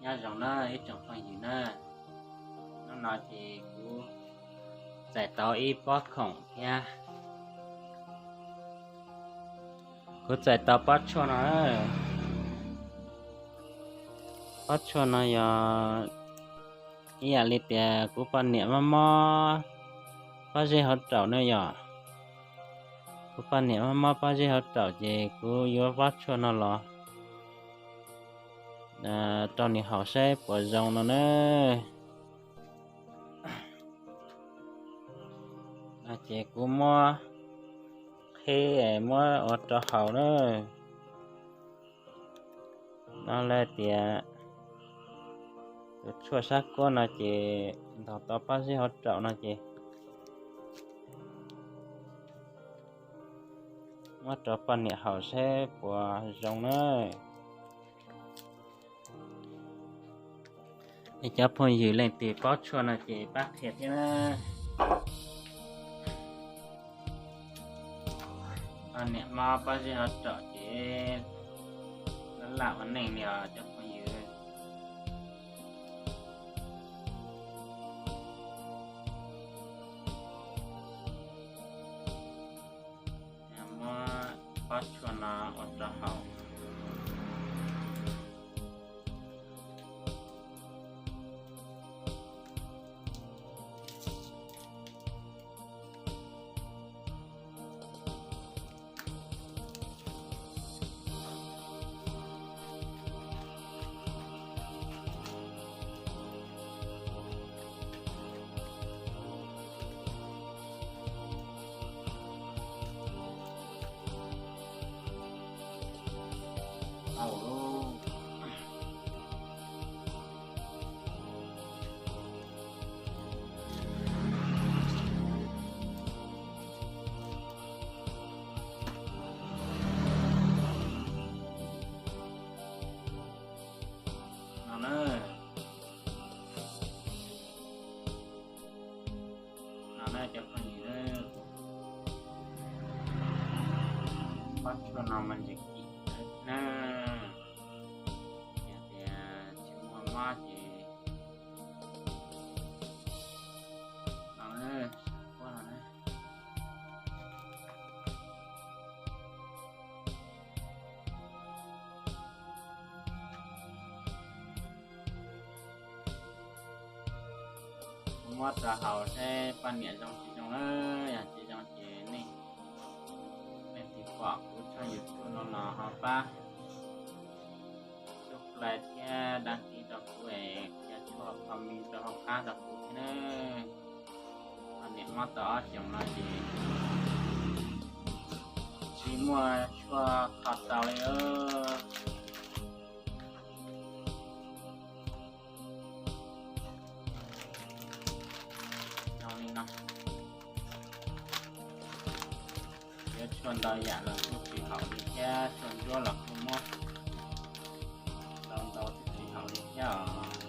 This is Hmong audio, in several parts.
Nyob zoo na ib tsoom phooj ywg na, hnub no ces kuv txais tau ib pob khoom thiab. Kuv txais tau pob tshuaj no, pob tshuaj no yog ib yam li tias kuv poj niam mob mob pob zeb hauv raum na yom. Kuv poj niam mob mob pob zeb hauv raum ces kuv yuav pob tshuaj no los rau nws haus saib puas zoo no na. No ces kuv muab qhib muab ua rau haus na. No lawv tias tus tshuaj sab kuab no ces ntaus tau pob zeb hauv raum no ces muab rau poj niam haus saib puas zoo na. Es cov phooj ywg leej twg paub tshuaj no ces pab qhia thiab na. Poj niam mob pob zeb hauv raum ces laj laj ua neej li os cov phooj ywg. Muab pob tshuaj no ua rau haus. No na, no na cov phooj ywg, pob tshuaj no mas ntseem kim na, yog tias tsis muaj mob ces no na, pob no na. Kuv muab rau haus seb poj niam zoo tsis zoo na, yog tsis zoo ces nej, nej tig pom kuv tshooj YouTube no los ho pab subscribe thiab đăng ký rau kuv es thiab comment rau hauv qab rau kuv thiab na. Poj niam mob tau ob xyoos no ces tsis muaj tshuaj kho tau li. Zoo li no, yuav tshuaj ntau yam los kuj tsis haum li thiab, tshuaj ntsuab los kuj muab ntau ntau tsis haum li thiab os.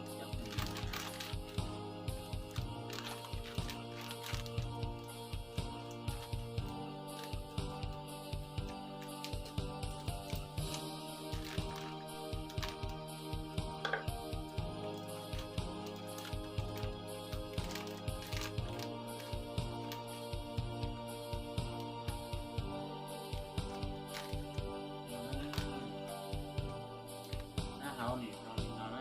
Nab hauv nim no li no na,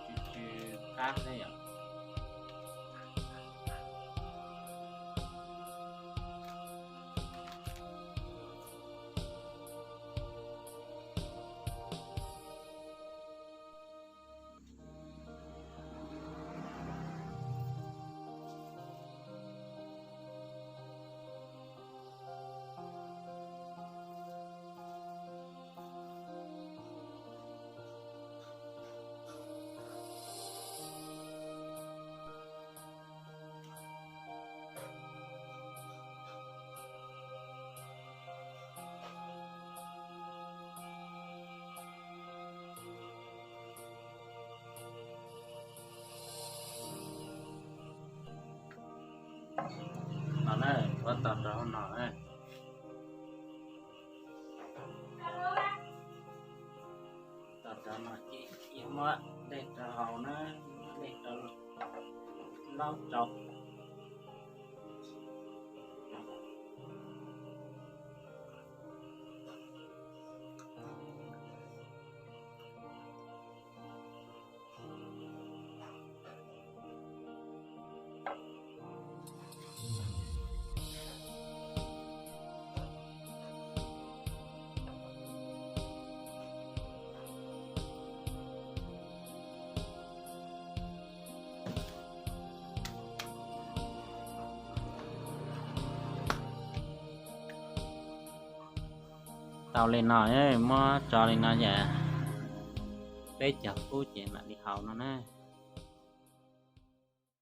tsw tsw qab xwb yom. No na, tshuab tau rau hauv no na. Ces muab dej rau hauv na, muab dej rau, laub rau. Tau li no, muab tso li no ces peb caug phút ces mam li haus no na.